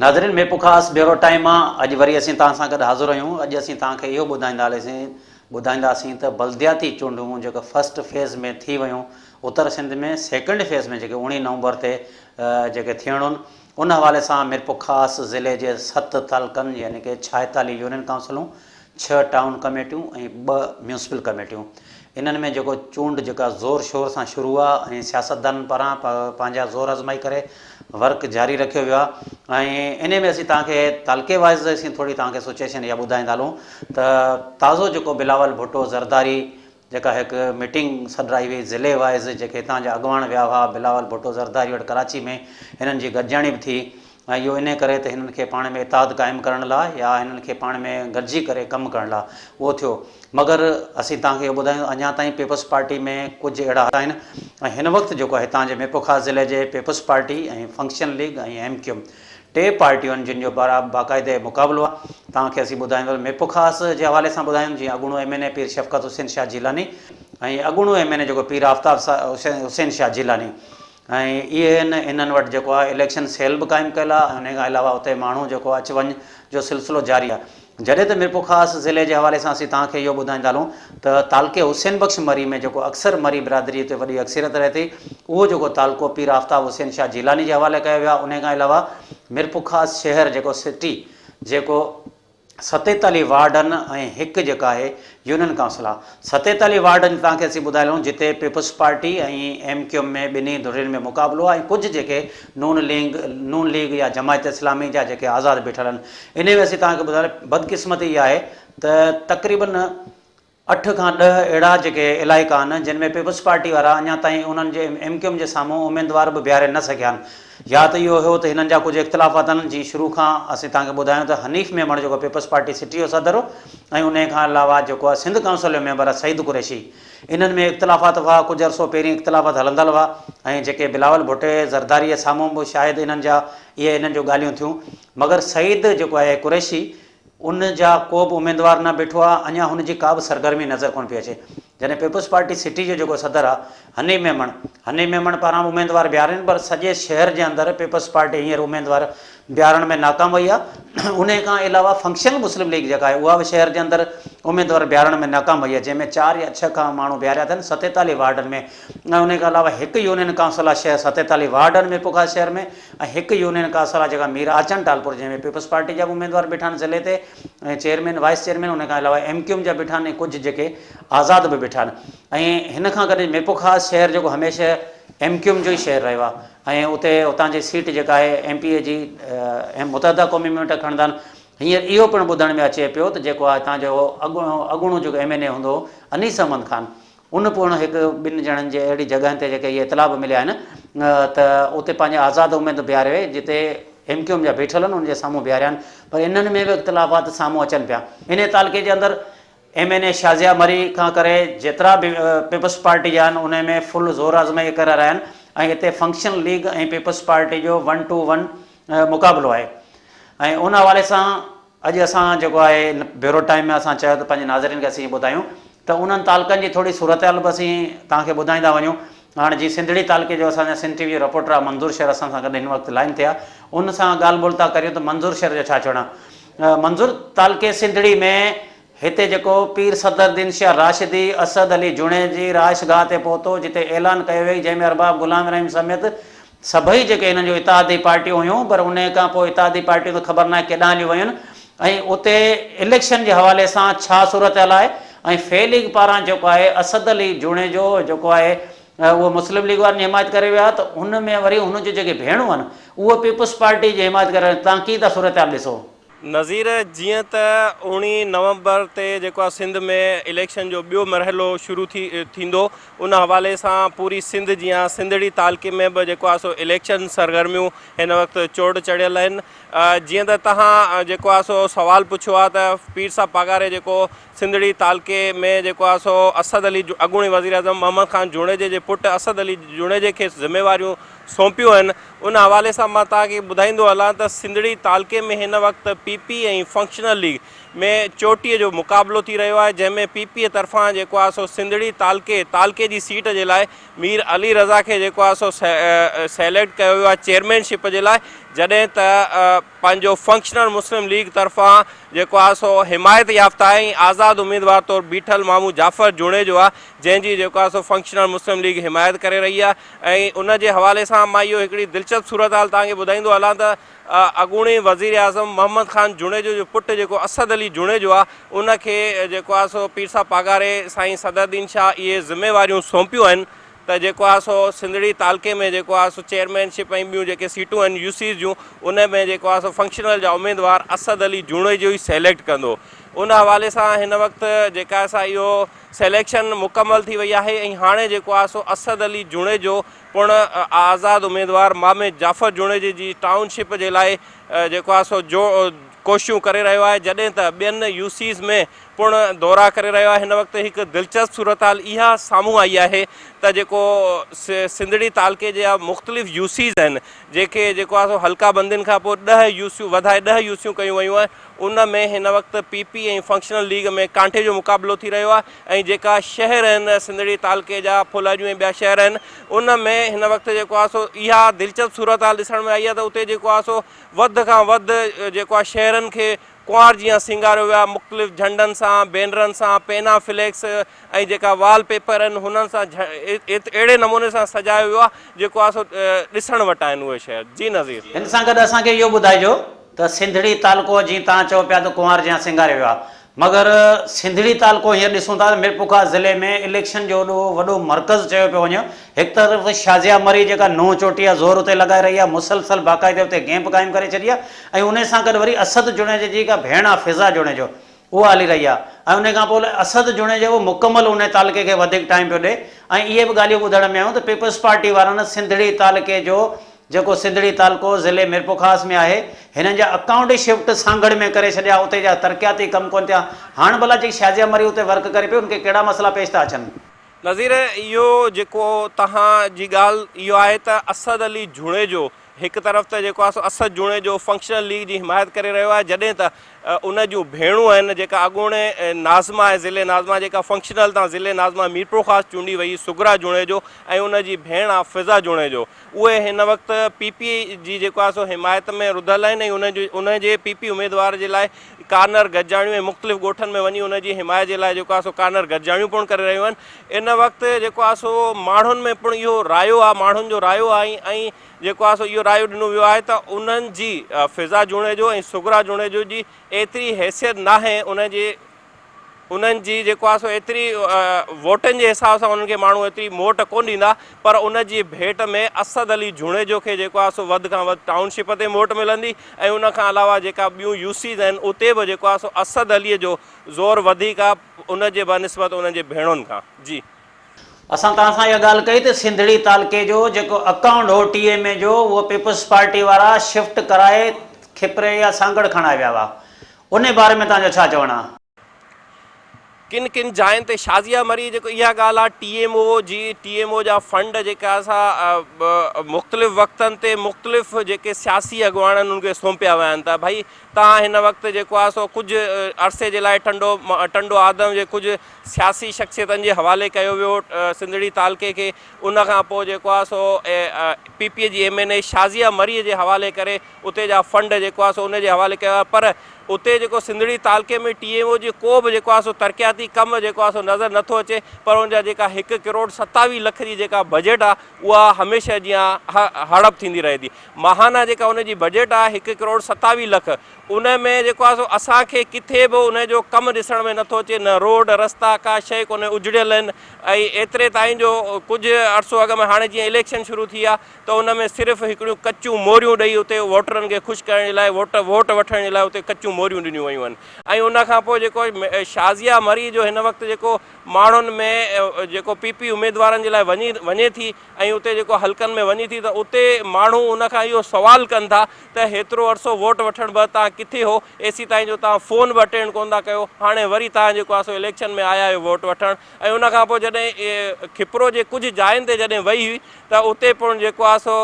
ناظرين Mirpurkhas bureau time مان اڄ وري اسين توهان سان گڏ حاضر آهيون اڄ اسين توهان کي اهو ٻڌائينداسين ٻڌائينداسين ته بلدياتي چونڊون جيڪو فرسٽ فيز ۾ ٿي ويون اتر سنڌ ۾ سيڪنڊ فيز ۾ جيڪي اوڻيهه نومبر تي جيڪي ٿيڻون ان حوالي سان ميرپورخاص ضلعي جي ست تعلقن يعني ڪي ڇائيتاليهه يونين ڪائونسلون ڇهه ٽائون ڪميٽيون ۽ ٻه ميونسپل ڪميٽيون انهن ۾ جيڪو چونڊ جيڪا زور شور سان شروع آ ۽ سياستدانن پاران پنهنجا زور آزمائي ڪري ورڪ جاري رکيو ويو آ ۽ انهي ۾ اسين توهان کي تعلقي وائز اسين ٿوري توهان کي سچوئيشن اها ٻڌائيندا هلون ته تازو جيڪو بلاول ڀٽو زرداري جيڪا هڪ ميٽنگ سڏرائي وئي ضلعي وائز جيڪي هتان جا اڳواڻ ويا هئا بلاول ڀٽو زرداري وٽ ڪراچي ۾ هنن جي گڏجاڻي به ٿي ۽ اهو انهي ڪري ته هنن کي پاڻ ۾ اتحاد قائم ڪرڻ لاء يا هنن کي پاڻ ۾ گڏجي ڪري ڪم ڪرڻ لاء اهو ٿيو مگر اسين توهان کي اهو ٻڌايون اڃا تائين پيپلز پارٽي ۾ ڪجهه اهڙا آهن ۽ هن وقت جيڪو هتان جي ميرپورخاص ضلعي جي peoples party ۽ function league ۽ M Q M ٽي پارٽيون آهن جن جو باقاعدي مقابلو آهي. توهان کي اسين ٻڌائيندو ميرپورخاص جي حوالي سان ٻڌايون جيئن اڳوڻو ايم اين اي پير شفقت حسين شاهه جيلاني ۽ اڳوڻو ايم اين اي جيڪو پير آفتاب حسين شاهه جيلاني ۽ اهي آهن انهن وٽ جيڪو آهي اليڪشن سيل به قائم ڪيل آهي ۽ انهي کان علاوه اتي ماڻهو جيڪو اچ وڃ جو سلسلو جاري آهي. جڏهن ته ميرپورخاص ضلعي جي حوالي سان اسين توهان کي اهو ٻڌائيندا هلون ته تعلقي حسين بخش مري ۾ جيڪو اڪثر مري برادري اتي وڏي اڪثريت رهي ٿي اهو جيڪو تعلقو پير آفتاب حسين شاهه جيلاني جي حوالي ڪيو ويو آهي انهي کان علاوه ميرپورخاص شهر جيڪو سٽي جيڪو ستيتاليهه وارڊن ۽ هڪ جيڪا آهي يونين ڪائونسل آهي. ستيتاليهه وارڊن جي توهان کي اسين ٻڌائي هلون جتي peoples party ۽ M Q M ۾ ٻنهي ڌرين ۾ مقابلو آهي ۽ ڪجهه جيڪي نون ليگ نون ليگ يا جماعت اسلامي جا جيڪي آزاد بيٺل آهن انهي ۾ اسين توهان کي ٻڌائي بدقسمتي اها آهي ته تقريبن اٺ کان ڏهه اهڙا جيڪي علائقا آهن جن ۾ پيپلز پارٽي وارا اڃا تائين انهن جي ايم ڪيو ايم جي سامهون اميدوار به بيهاري نه سگهيا آهن يا ته اهو هيو ته هنن جا ڪجهه اختلافات آهن جي شروع کان اسين توهان کي ٻڌايون ته حنيف ميمڻ جيڪو پيپلز پارٽي سٽي جو صدر هو ۽ انهي کان علاوه جيڪو آهي سنڌ ڪائونسل جو ميمبر آهي سعيد قريشي انهن ۾ اختلافات هئا ڪجهه عرصو پهرين اختلافات هلندل هئا ۽ جيڪي بلاول ڀٽي زرداري جي سامهون به شايد انهن جا اهي انهن جو ڳالهيون ٿيون مگر سعيد جيڪو آهي قريشي ان جا ڪو به اميدوار نه بيٺو آ اڃا هن جي ڪا به سرگرمي نظر ڪونه پئي اچي جڏهن پيپلز پارٽي سٽي جو جيڪو صدر آ حنيف ميمڻ حنيف ميمڻ پاران به اميدوار بيهارين پر سڄي شهر جي اندر پيپلز پارٽي هينئر اميدوار بيهارڻ ۾ ناڪام وئي آ انهي کان علاوه فنڪشنل مسلم ليگ جيڪا آهي اها به شهر جي اندر اميدوار بيهارڻ ۾ ناڪام وئي آ جنهن ۾ چار يا ڇهه کان ماڻهو بيهاريا اٿن ستيتاليهه وارڊن ۾ ۽ انهي کان علاوه هڪ يونين ڪائونسل آ شهر ستيتاليهه وارڊن ميرپورخاص شهر ۾ ۽ هڪ يونين ڪائونسل آهي جيڪا مير آچن ٽالپر جنهن ۾ پيپلز پارٽي جا به اميدوار بيٺا آهن ضلعي تي ۽ چيئرمين وائيس چيئرمين ان کان علاوه ايم ڪيو ايم جا بيٺا آهن ۽ ڪجهه جيڪي آزاد به بيٺا آهن ۽ هن کان گڏ ميرپورخاص شهر جيڪو هميشه ايم ڪيو ايم جو ئي شهر رهيو آهي ۽ اتي اتان جي سيٽ جيڪا آهي ايم پي اي جي متحده قومي موومينٽ کڻندا آهن هينئر اهو پڻ ٻڌڻ ۾ اچي پيو ته جيڪو آهي هتان جو اڳوڻو اڳوڻو جيڪو ايم اين اي هوندو هو انيس احمد خان ان پڻ هڪ ٻن ڄڻن جي اهڙي جڳهن تي جيڪي اهي اطلاع به مليا آهن ته اتي پنهنجا آزاد اميد بيهاري وئي جتي ايم ڪيو ايم جا بيٺل آهن ان جي سامهون بيهاريا آهن پر انهن ۾ به اختلافات سامهون اچن پيا انهي تعلقي جي اندر M N A Shazia Marri کان ڪري جيترا به پيپلز پارٽي جا آهن انهي ۾ فل زور آزمائي ڪري رهيا آهن ۽ هتي فنڪشنل ليگ ۽ پيپلز پارٽي جو ون ٽو ون مقابلو آهي ۽ ان حوالي سان اڄ اسان جيڪو آهي هن بيورو ٽائيم ۾ اسان چيو ته پنهنجي ناظرين کي اسين ٻڌايون ته انهن تعلقن جي ٿوري صورتحال به اسين توهان کي ٻڌائيندا وڃون. هاڻ جي سنڌڙي تعلقي جو اسان جا سنڌ ٽي وي جو رپورٽر آهي منظور شر اسان سان گڏ هن وقت لائين تي آهي ان سان ڳالهه ٻولهه ٿا ڪريون ته منظور شر جو ڇا چوڻ آهي. منظور تعلقي سنڌڙي ۾ هتي جيڪو پير صدر الدين شاهه راشدي اسد علي جوڻيجي رهائش گاهه تي پهتو جتي اعلان ڪيو ويو جنهن ۾ ارباب غلام ابراهيم سميت سڀئي جيڪي هنن جون اتحادي پارٽيون هيون پر انهي کان پوء اتحادي پارٽيون ته خبر ناهي ڪيڏانهن هليون ويون ۽ اتي اليڪشن جي حوالي سان ڇا صورتحال آهي ۽ في ليگ پاران جيڪو آهي اسد علي جوڻيجو جيڪو آهي اهو مسلم ليگ وارن جي حمايت ڪري ويو آهي ته ان ۾ وري هن جون جيڪي ڀيڻون آهن اهي پيپلز پارٽي جي حمايت ڪري رهيون آهن تان ڪيئن ٿا صورتحال ڏسو. نظير، جيئن ته اوڻيهه نومبر تي جيڪو آهي سنڌ ۾ اليڪشن جو ٻيو مرحلو شروع ٿي ٿيندو ان حوالي سان پوري سنڌ جيان سنڌڙي تعلقي ۾ به جيڪو آهي سو اليڪشن سرگرميون هن وقت چوڙ چڙهيل آهن جيئن ته توهان جيڪو آهي سو سوال پڇيو آهي ته پير صاحب پاڳاري جيڪو سنڌڙي تعلقي ۾ جيڪو آهي سو اسد علي اڳوڻي وزيراعظم محمد خان جوڻيجي جي پٽ اسد علي جوڻيجي کي ذميواريون سونپيون آهن. ان حوالي سان مان توهان کي ٻڌائيندو هلان ته سنڌڙي تعلقي ۾ هن وقت پي پي ۽ فنڪشنل ليگ ۾ چوٽيء جو مقابلو ٿي رهيو آهي جنهن ۾ پي پي طرفان جيڪو آهي سو سنڌڙي تعلقي تعلقي جي سيٽ جي لاء مير علي رضا کي جيڪو آهي سو سيليڪٽ ڪيو ويو آهي چيئرمين شپ جي لاء جڏهن ته پنهنجو فنڪشنل مسلم ليگ طرفان جيڪو آهي سو حمايت يافته آهي ۽ آزاد اميدوار طور بيٺل مامو جعفر جوڻيجو آهي جنهن جي جيڪو آهي سو فنڪشنل مسلم ليگ حمايت ڪري رهي آهي ۽ ان جي حوالي سان مان اهو هڪڙي دلچسپ صورتحال توهان کي ٻڌائيندو هلان ته اڳوڻي وزيراعظم محمد خان جوڻيجو جو پٽ جيڪو اسد علي جوڻيجو آهي ان کي جيڪو آهي سو پير صاحب پاڳاري سائين صدرالدين شاهه اهي ذميواريون سونپيون آهن ته جيڪو آهي سو سنڌڙي تعلقي ۾ جيڪو آهي سو چيئرمين شپ ۽ ٻيون جيڪي سيٽون آهن يو سيز جون ان ۾ جيڪو آهي سو فنڪشنل جا اميدوار اسد علي جوڻيجو ئي سيليڪٽ ڪندو ان حوالي سان هن وقت جيڪا سا اهو سيليڪشن مڪمل ٿي وئي آهي ۽ هاڻي جيڪو آهي سو اسد علي جوڻيجو پڻ آزاد اميدوار مامي جعفر جوڻيجي جي ٽائون شپ جي لاء جيڪو آهي سو جو ڪوششون ڪري رهيو آهي جڏهن ته ٻين يو سيز ۾ پڻ دورا ڪري رهيو آهي هن وقت هڪ دلچسپ صورتحال اها سامهون آئي آهي ته جيڪو سنڌڙي تعلقي جا مختلف يو سيز آهن جيڪي جيڪو آهي سو حلقا بندين کان پوء ڏهه يو سيون وڌائي ڏهه يو سيون ڪيون ويون آهن ان ۾ هن وقت پي پي ۽ فنڪشنل ليگ ۾ ڪانٽي جو مقابلو ٿي رهيو آهي ۽ جيڪا شهر آهن سنڌڙي تعلقي جا ڦلهاڄون ۽ ٻيا شهر آهن ان ۾ هن وقت جيڪو آهي سو اها دلچسپ صورتحال ڏسڻ ۾ آئي آهي ته اتي جيڪو آهي سو وڌ کان وڌ جيڪو آهي شهرن کي ڪنوار جيان سينگاريو ويو آهي، مختلف جهنڊن سان، بينرن سان، پينا فليڪس ۽ جيڪا وال پيپر آهن هنن سان اهڙي نموني سان سجايو ويو آهي جيڪو آهي سو ڏسڻ وٽان آهن اهي شهر. جي نظير. هن سان گڏ اسان کي اهو ٻڌائجو ته سنڌڙي تعلقو جيئن توهان چئو پيا ته ڪنوار جيان سينگاريو ويو آهي مگر سنڌڙي تعلقو هينئر ڏسون ٿا ته ميرپورخاص ضلعي ۾ اليڪشن جو اڏو وڏو مرڪز چيو پيو وڃي. هڪ طرف شازيه مري جيڪا نونهن چوٽي جا زور اتي لڳائي رهي آهي مسلسل باقاعدي اتي ڪئمپ قائم ڪري ڇڏي آهي ۽ انهي سان گڏ وري اسد جوڻيجي جي جيڪا ڀيڻ آهي فضا جوڻيجو اها هلي رهي آهي ۽ انهي کان پوء اسد جوڻيجو به مڪمل انهي تعلقي کي وڌيڪ ٽائيم پيو ڏئي ۽ اهي به ڳالهيون ٻڌڻ ۾ آيون ته پيپلز پارٽي وارن سنڌڙي تعلقي جو جيڪو سنڌڙي تعلقو ضلعي ميرپورخاص ۾ آهي، هنن جا اڪائونٽ ئي شفٽ سانگهڙ ۾ ڪري ڇڏيا، اتي جا ترقياتي ڪم ڪونه ٿيا، هاڻ ڀلا جيڪي شازيه مري اتي ورڪ ڪري پئي ان کي ڪهڙا مسئلا پيش ٿا اچن؟ نظير اهو جيڪو توهان جي ڳالهه اهو آهي ته اسد علي جوڻيجو هڪ طرف ته جيڪو آهي سو اسد جوڻيجو فنڪشنل ليگ جي حمايت ڪري رهيو آهي جڏهن ته ان جون ڀيڻون آهن جيڪا اڳوڻي ناظمه آهي ضلعي ناظمه جيڪا فنڪشنل تان ضلعي ناظمه ميرپورخاص چونڊي وئي صغريٰ جوڻيجو ۽ ان جي ڀيڻ آهي فضا جوڻيجو اهي هن وقت پي پي جي جيڪو آهي سو حمايت ۾ رڌل آهن ۽ انهن جي انهن جي پي پي اميدوار جي لاء ڪارنر گڏجاڻيون ۽ مختلف ڳوٺن ۾ وڃي ان جي حمايت جي لاء جيڪو آهي سو ڪارنر گڏجاڻيون پڻ ڪري رهيون آهن ان وقت جيڪو آهي سو ماڻهن ۾ پڻ اهو رايو آهي ماڻهن جو رايو آهي ۽ جيڪو آهي سو اهو رايو ڏنو ويو آهي ته انهن جي فضا جوڻيجو ۽ صغريٰ جوڻيجو جي ايتري حيثيت ناهي انهن جي انهن جي جيڪو آهي سو ايتري ووٽن جي حساب سان انهن کي ماڻهو ايتري موٽ ڪونه ڏيندا پر ان جي ڀيٽ ۾ اسد علي جوڻيجو کي جيڪو آهي سو وڌ کان وڌ ٽائون شپ تي موٽ ملندي ۽ ان کان علاوه جيڪا ٻيون يو سيز آهن اتي به جيڪو آهي سو اسد علي جو زور وڌيڪ آهي ان جي بنسبت انهن جي ڀيڻن کان جي. اسان توهان سان اها ڳالهه ڪئي ته سنڌڙي تعلقي جو جيڪو اڪائونٽ هو ٽي ايم اي جو اهو پيپلز پارٽي وارا شفٽ ڪرائي کپري يا سانگهڙ کڻائي ويا هئا انهي باري ۾ توهان جو ڇا چوڻ آ؟ ڪن ڪن جاين تي شازيه مري جيڪو اها ڳالهه آ ٽي ايم او جي ٽي ايم او جا فنڊ جيڪا سا مختلف وقتن تي مختلف جيڪي سياسي اڳواڻن انهن کي سونپيا ويا آهن ته ڀائي تان هن وقت جيڪو آ سو ڪجهه عرصي جي لاء ٽنڊو ٽنڊو آدم جي ڪجهه سياسي شخصيتن جي حوالي ڪيو ويو سنڌڙي تعلقي کي ان کان پوء جيڪو آ سو پي پي جي M N A Shazia Marri جي حوالي ڪري اتي جا فنڊ جيڪو آهي سو ان جي حوالي ڪيو آهي پر اتي جيڪو سنڌڙي تعلقي ۾ ٽي ايم او جي ڪو به جيڪو آهي سو ترقياتي ڪم جيڪو آهي سو نظر نٿو اچي پر ان جا جيڪا هڪ ڪروڙ 27 لک جي جيڪا بجيٽ آهي اها هميشه جيان هڙپ ٿيندي رهي ٿي ماهانه جيڪا ان جي بجيٽ آهي هڪ ڪروڙ 27 لک ان ۾ جيڪو آهي سو اسان کي ڪٿي به ان جو ڪم ڏسڻ ۾ نٿو اچي نه روڊ رستا ڪا شيء ڪونهي اجڙيل آهن ۽ ايتري تائين جو ڪجهه عرصو اڳ ۾ هاڻي جيئن اليڪشن شروع ٿي آهي ته ان ۾ صرف هڪڙيون ڪچيون موريون ڏئي اتي ووٽرن کي خوش ڪرڻ جي لاء ووٽ ووٽ وٺڻ جي لاء اتي ڪچيون موريون ڏنيون ويون آهن ۽ ان کان پوء جيڪو شازيه مري جو هن وقت جيڪو ماڻهن ۾ جيڪو پي پي اميدوارن جي لاء وڃي وڃي ٿي ۽ اتي جيڪو حلقن ۾ وڃي ٿي ته اتي ماڻهو ان کان اهو سوال ڪن ٿا ته هيترو عرصو ووٽ وٺڻ بعد توهان ڪٿي هو ايسي تائين جو توهان فون به اٽينڊ ڪونه ٿا ڪيو هاڻي وري توهان جيڪو آهي سو اليڪشن ۾ آيا آهيو ووٽ وٺڻ ۽ ان کان پوء جڏهن کپرو جي ڪجهه جاين تي جڏهن وئي هئي ته اتي پڻ جيڪو آهي سو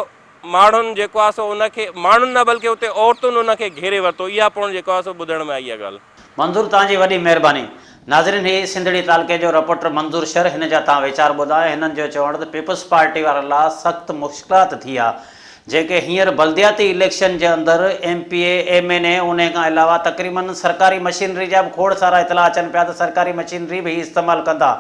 ماڻهن جيڪو آهي سو ان کي ماڻهن نه بلڪه اتي عورتن ان کي گهيري ورتو اها پڻ جيڪو آهي سو ٻڌڻ ۾ آئي اها ڳالهه. منظور توهان جي وڏي مهرباني. ناظرين هي سنڌڙي تعلقي جو رپورٽر منظور شر هن جا توهان ويچار ٻڌا ۽ هنن جو چوڻ ته پيپلز پارٽي وارن لا سخت مشڪلات ٿي آ جيڪي هينئر بلدياتي اليڪشن جي اندر M P A M N A انهي کان علاوه تقريبن سرڪاري مشينري جا به کوڙ سارا اطلاع اچن پيا ته سرڪاري مشينري به هي استعمال ڪندا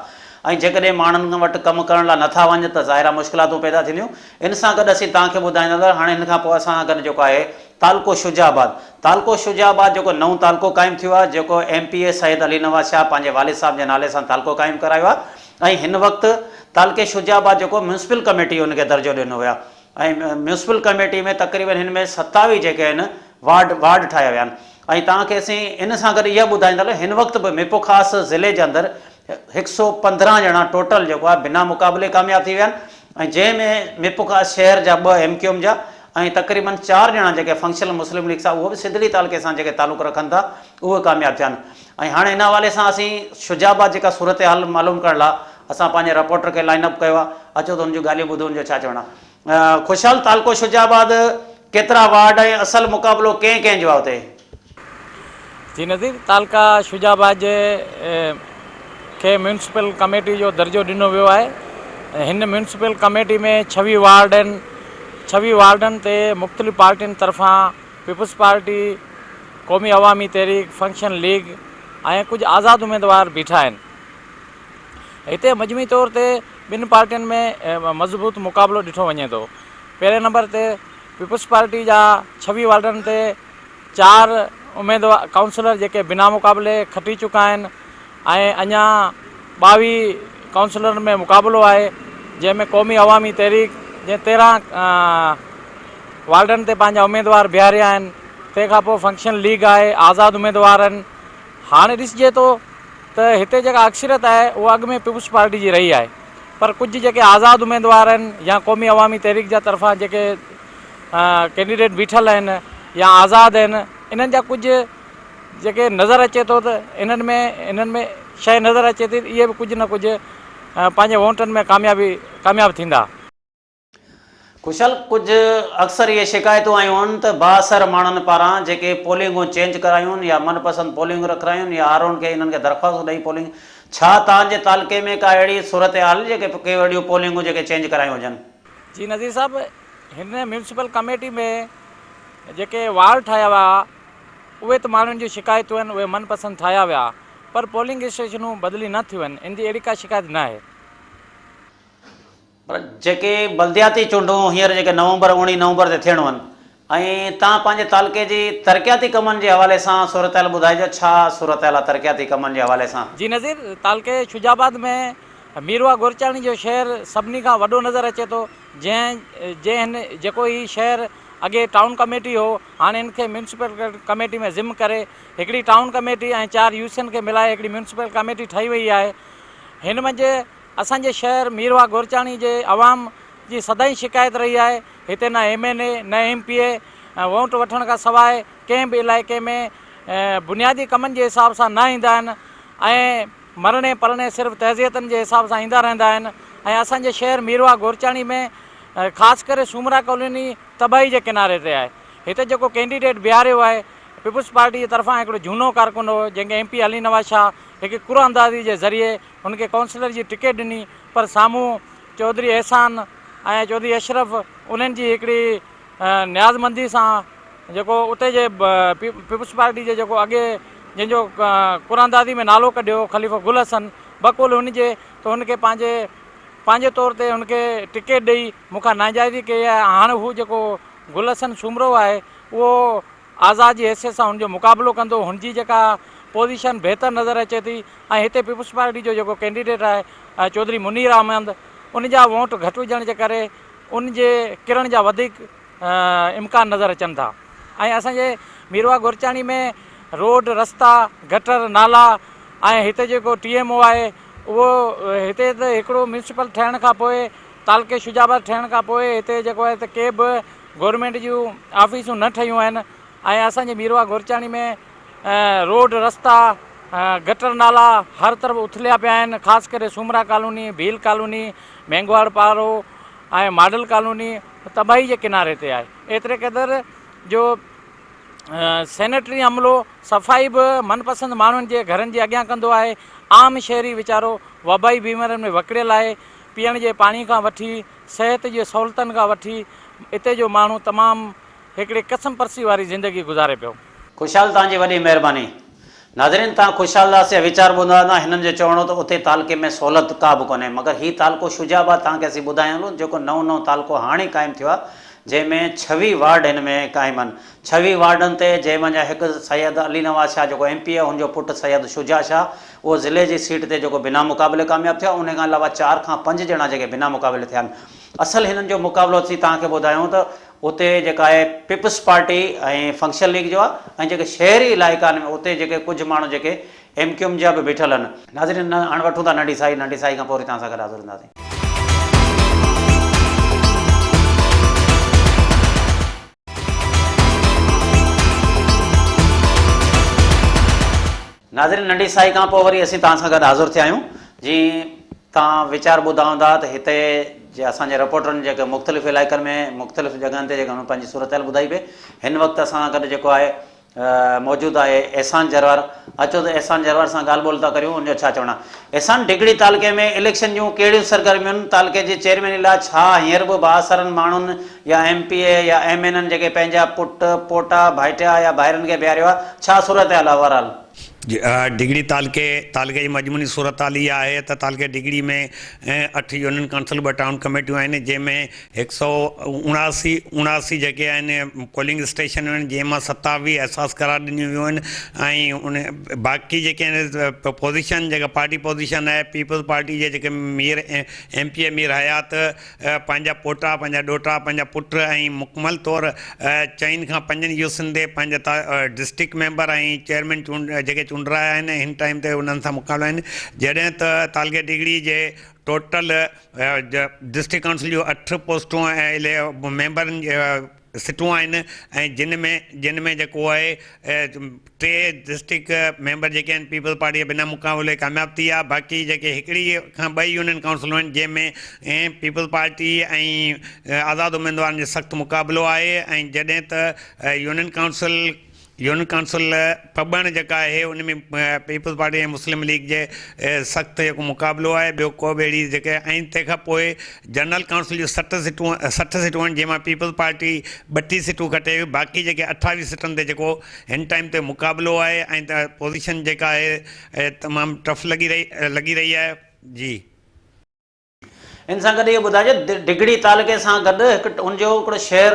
۽ جيڪڏهن ماڻهن وٽ ڪم ڪرڻ لا نٿا وڃن ته ظاهر آ مشڪلاتون پيدا ٿينديون ان سان گڏ اسين توهان کي ٻڌائيندا ته هاڻي هن کان پوء اسان سان گڏ جيڪو آهي تعلقو شجاع آباد تعلقو شجاع آباد جيڪو نئون تعلقو قائم ٿيو آهي جيڪو M P A Syed Ali Nawaz Shah پنهنجي والد صاحب جي نالي سان تعلقو قائم ڪرايو آهي ۽ هن وقت تعلقي شجاع آباد جيڪو ميونسپل ڪميٽي ان کي درجو ڏنو ويو آهي ۽ ميونسپل ڪميٽي ۾ تقريبن هن ۾ 27 جيڪي آهن وارڊ وارڊ ٺاهيا ويا آهن ۽ توهان کي اسين ان سان گڏ اها ٻڌائيندا هلون هن وقت به ميرپورخاص ضلعي جي اندر 115 ڄڻا ٽوٽل جيڪو آهي بنا مقابلي ڪامياب ٿي ويا آهن ۽ جنهن ۾ ميرپورخاص شهر جا ٻه ايم ڪيو ايم جا ۽ تقريبن چار ڄڻا جيڪي فنڪشنل مسلم ليگ سان اهو به سڌڙي تعلقي سان جيڪي تعلق رکن ٿا اهي ڪامياب ٿيا آهن ۽ هاڻي ان حوالي سان اسين شجاع آباد جيڪا صورتحال معلوم ڪرڻ لاء اسان پنهنجي رپورٽر کي لائن اپ ڪيو آهي اچو ته ان جون ڳالهيون ٻڌون ان جو ڇا چوڻ آهي خوشحال تعلقو شجاع آباد ڪيترا وارڊ ۽ اصل مقابلو ڪنهن ڪنهن جو آهي اتي؟ جي نظير تعلقه شجاع آباد جي کي ميونسپل ڪميٽي جو درجو ڏنو ويو آهي هن ميونسپل ڪميٽي ۾ 26 وارڊ آهن 26 وارڊن تي مختلف پارٽين طرفان پيپلز پارٽي قومي عوامي تحريڪ فنڪشن ليگ ۽ ڪجهه آزاد اميدوار بيٺا آهن هتي مجموعي طور تي ٻن پارٽين ۾ مضبوط مقابلو ڏٺو وڃي ٿو پهرين نمبر تي پيپلز پارٽي جا 26 وارڊن تي چار اميدوار ڪائونسلر جيڪي بنا مقابلي کٽي چڪا آهن ۽ اڃا 22 ڪائونسلرن ۾ مقابلو آهي جنهن ۾ قومي عوامي تحريڪ جنهن 13 وارڊن تي پنهنجا اميدوار بيهاريا آهن تنهن کان پوء فنڪشن ليگ آهي آزاد اميدوار آهن هاڻي ڏسجي ٿو ته هتي جيڪا اڪثريت آهي اها اڳ ۾ پيپلز پارٽي جي رهي آهي پر ڪجهه جيڪي آزاد اميدوار آهن يا قومي عوامي تحريڪ جا طرفان جيڪي ڪينڊيڊيٽ بيٺل آهن يا آزاد آهن انهن جا ڪجهه جيڪي نظر اچي ٿو ته انهن ۾ انهن ۾ شيء نظر اچي ٿي اهي به ڪجهه نه ڪجهه پنهنجي ووٽن ۾ ڪاميابي ڪامياب ٿيندا. خوشحال ڪجهه اڪثر اهي شڪايتون آيون آهن ته بااثر ماڻهن پاران جيڪي پولنگون چينج ڪرايون يا من پسند پولنگ رکرايون يا آر اون کي انهن کي درخواستون ڏئي پولنگ ڇا توهان جي تعلقي ۾ ڪا اهڙي صورتحال جيڪي ڪي اهڙيون پولنگون جيڪي چينج ڪرايون هجن. جي نذير صاحب هن ميونسپل ڪميٽي ۾ جيڪي وارڊ ٺاهيا ويا اهي ته ماڻهن جون شڪايتون آهن اهي من پسند ٺاهيا ويا پر پولنگ اسٽيشنون بدلي نه ٿيون آهن ان جي اهڙي ڪا شڪايت نه آهي. پر جيڪي بلدياتي چونڊون هينئر جيڪي نومبر اوڻيهه نومبر تي ٿيڻون آهن ۽ توهان پنهنجي تعلقي جي ترقياتي ڪمن جي حوالي سان صورتحال ٻڌائجو ڇا صورتحال آهي ترقياتي ڪمن جي حوالي سان. جي نذير تعلقي شجاع آباد ۾ ميرواهه گورچاڻي جو شهر سڀني کان وڏو نظر اچي ٿو جنهن جنهن هن جيڪو هي شهر اڳي ٽائون ڪميٽي هو هاڻي هن کي ميونسپل ڪميٽي ۾ ضم ڪري هڪڙي ٽائون ڪميٽي ۽ چار يوسين کي ملائي هڪڙي ميونسپل ڪميٽي ٺاهي وئي آهي هن منجهه اسان جي شهر ميرواهه گورچاڻي جي عوام جي سدائين شڪايت رهي آهي هتي نه ايم اين اي نه ايم پي اي ووٽ وٺڻ کان سواء ڪنهن به علائقي ۾ بنيادي ڪمن جي حساب سان نه ايندا آهن ۽ مرڻي پرڻي صرف تعزيتن جي حساب سان ايندا رهندا آهن ۽ اسان جي شهر ميرواهه گورچاڻي ۾ خاص ڪري سومرا ڪالوني تباهي جي ڪناري تي آهي هتي جيڪو ڪينڊيڊيٽ بيهاريو آهي پيپلز پارٽي جي طرفان هڪڙو جهونو ڪارڪن هو جنهن کي ايم پي علي نواز شاهه هڪ قرعه اندازي جي ذريعي هن کي ڪائونسلر جي ٽڪيٽ ڏني پر سامهون چوڌري احسان ۽ چوڌري اشرف انهن جي هڪڙي نيازمندي سان جيڪو اتي جي پيپلز پارٽي جي جيڪو اڳي جنهن جو قراندازي ۾ نالو ڪڍيو خليفو گل حسن بقول هن جي ته هن کي پنهنجي پنهنجي طور تي هن کي ٽڪيٽ ڏئي مون کان ناجائزي ڪئي آهي هاڻ هو جيڪو گل حسن سومرو آهي اهو آزاد جي حيثيت سان هن جو مقابلو ڪندو هن جي جيڪا پوزيشن بهتر نظر اچي ٿي ۽ هتي پيپلز پارٽي جو جيڪو ڪينڊيڊيٽ آهي چوڌري منير احمد ان جا ووٽ گهٽ هجڻ جي ڪري ان جي ڪرڻ جا وڌيڪ امڪان نظر اچن ٿا ۽ اسان جي ميرواهه گورچاڻي ۾ روڊ رستا گٽر نالا ۽ هتي جيڪو ٽي ايم او آهي اهو هتي ته هڪڙو ميونسپل ٺهڻ کان پوء تعلقي شجاع آباد ٺهڻ کان پوء هتي جيڪو آهي ته ڪي به گورنمينٽ جون آفيسون نه ٺهيون آهن ۽ اسان جي ميرواهه گورچاڻي ۾ روڊ رستا گٽر نالا هر طرف اٿليا پيا آهن خاص ڪري سومرا ڪالوني ڀيل ڪالوني مينگهواڙ پاڙو ۽ ماڊل ڪالوني تباهي جي ڪناري تي آهي ايتري قدر جو سينيٽري عملو صفائي به من پسند ماڻهن جي گهرن جي اڳيان ڪندو آهي عام شهري ويچارو وبائي بيمارين ۾ وڪڙيل آهي پيئڻ جي پاڻي کان وٺي صحت جي سهولتن کان وٺي اتي جو ماڻهو تمام هڪڙي قسم پرسي واري زندگي گذاري پيو. خوشحال توهان جي وڏي مهرباني. ناظرين توهان خوشحال داس جا ويچار ٻڌندا هوندا هنن جو چوڻ هو ته اتي تعلقي ۾ سهولت ڪا به ڪونهي مگر هي تعلقو شجاع آباد توهان کي اسين ٻڌايون ٿا جيڪو نئون نئون تعلقو هاڻي قائم ٿيو آهي جنهن ۾ 26 وارڊ هن ۾ قائم آهن 26 وارڊن تي جنهن منجهان هڪ سيد علي نواز شاهه جيڪو ايم پي اي هن جو پٽ سيد شجاع شاهه اهو ضلعي جي سيٽ تي جيڪو بنا مقابلي ڪامياب ٿيو آهي انهي کان علاوه چار کان پنج ڄڻا جيڪي بنا مقابلي ٿيا آهن اصل هنن جو مقابلو اسين توهان کي ٻڌايون ته اتي جيڪا آهي پيپلز پارٽي ۽ فنڪشنل ليگ جو آهي ۽ جيڪي شهري علائقا آهن اتي جيڪي ڪجهه ماڻهو جيڪي ايم ڪيو ايم جا به بيٺل آهن. ناظرين هاڻ وٺون ٿا ننڍي ساهي، ننڍي ساهي کان پوء وري توهان سان گڏ حاضر هونداسين. ناظرين ننڍي ساهي کان پوء وري اسين توهان سان گڏ حاضر ٿيا آهيون جي توهان ويچار ٻڌا هوندا ته هتي جي اسان جي رپورٽرن جيڪي مختلف علائقن ۾ مختلف جڳهن تي جيڪا انهن پنهنجي صورتحال ٻڌائي پئي هن وقت اسان سان گڏ جيڪو آهي موجود آهي احسان جروار اچو ته احسان جروار سان ڳالهه ٻولهه ٿا ڪريون ان جو ڇا چوڻ آهي احسان ڊگهڙي تعلقي ۾ اليڪشن جون ڪهڙيون سرگرميون تعلقي جي چيئرميني لاء ڇا هينئر به بااثرن ماڻهن يا ايم پي اي يا ايم اين اين جيڪي پنهنجا پٽ، پوٽا، ڀائٽيا يا ڀائرن کي بيهاريو آهي، ڇا صورتحال آهي اوور آل؟ ڊگهڙي تعلقي تعلقي جي مجموعي صورتحال اها آهي ته تعلقي ڊگهڙي ۾ اٺ يونين ڪائونسل ٻه ٽائون ڪميٽيون آهن جنهن ۾ هڪ سئو 79 اوڻاسي جيڪي آهن پولنگ اسٽيشنون آهن جنهن مان 27 احساس قرار ڏنيون ويون آهن ۽ ان باقي جيڪي آهن پوزيشن جيڪا پارٽي پوزيشن آهي پيپلز پارٽي جي جيڪي مير ايم پي اي مير حيات پنهنجا پوٽا، پنهنجا ڏوهٽا، پنهنجا پٽ ۽ مڪمل طور چئن کان پنجن يوسين تي پنهنجا ڊسٽرڪٽ ميمبر ۽ چيئرمين چونڊ جيڪي چونڊرايا آهن ۽ هن ٽائيم تي انهن سان مقابلا آهن جڏهن ته تعلقي ڊگهڙي جي ٽوٽل ڊسٽرڪٽ ڪائونسل جون اٺ پوسٽون ۽ ميمبرن سيٽون آهن ۽ جن ۾ جن ۾ جيڪو آهي ٽي ڊسٽرڪٽ ميمبر جيڪي آهن پيپلز پارٽي جا بنا مقابلي ڪامياب ٿي ويا باقي جيڪي هڪڙي کان ٻه يونين ڪائونسلون آهن جنهن ۾ پيپلز پارٽي ۽ آزاد اميدوارن جو سخت مقابلو آهي ۽ جڏهن ته يونين ڪائونسل يونين ڪائونسل پٻڻ جيڪا آهي ان ۾ پيپلز پارٽي ۽ مسلم ليگ جي سخت جيڪو مقابلو آهي ٻيو ڪو به اهڙي جيڪي ۽ تنهن کان پوء جنرل ڪائونسل جون 60 سيٽون 60 سيٽون آهن جنهن مان پيپلز پارٽي 32 سيٽون کٽي وئي باقي جيڪي 28 سيٽن تي جيڪو هن ٽائيم تي مقابلو آهي ۽ پوزيشن جيڪا آهي تمام ٽف لڳي رهي لڳي رهي آهي جي. ان سان گڏ اهو ٻڌائجي ته ڊگهڙي تعلقي سان گڏ هڪ ان جو هڪڙو شهر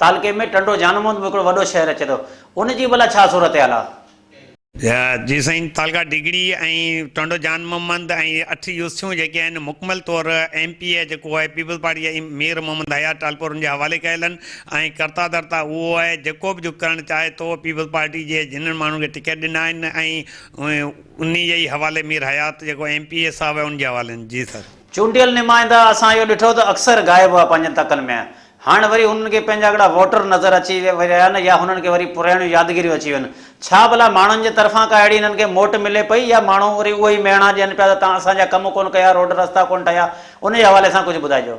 تعلقي ۾ ٽنڊو جان محمد به هڪڙو وڏو شهر اچي ٿو ان جي ڀلا ڇا صورتحال آهي؟ جي سائين تعلقه ڊگهڙي ۽ ٽنڊو جان محمد ۽ اٺ يوسيون جيڪي آهن مڪمل طور ايم پي اي جيڪو آهي پيپلز پارٽي جي مير محمد حيات ٽالپور ان جي حوالي ڪيل آهن ۽ ڪرتا ڌرتا اهو آهي جيڪو به جو ڪرڻ چاهي ٿو پيپلز پارٽي جي جنھن ماڻهن کي ٽڪيٽ ڏنا آهن ۽ انهي جي ئي حوالي مير حيات جيڪو ايم پي اي صاحب آهي ان جي حوالي آهن جي سر. چونڊيل نمائندا اسان اهو ڏٺو ته اڪثر غائب هئا پنهنجن تڪن ۾ هاڻ وري هنن کي پنهنجا هڪڙا ووٽر نظر اچي رهيا آهن يا هنن کي وري پراڻيون يادگيريون اچي ويون ڇا ڀلا ماڻهن جي طرفان ڪا اهڙي هنن کي موٽ ملي پئي يا ماڻهو وري اهي ئي مهڻا ڏين پيا ته توهان اسان جا ڪم ڪونه ڪيا روڊ رستا ڪونه ٺهيا انهي حوالي سان ڪجهه ٻڌائجو.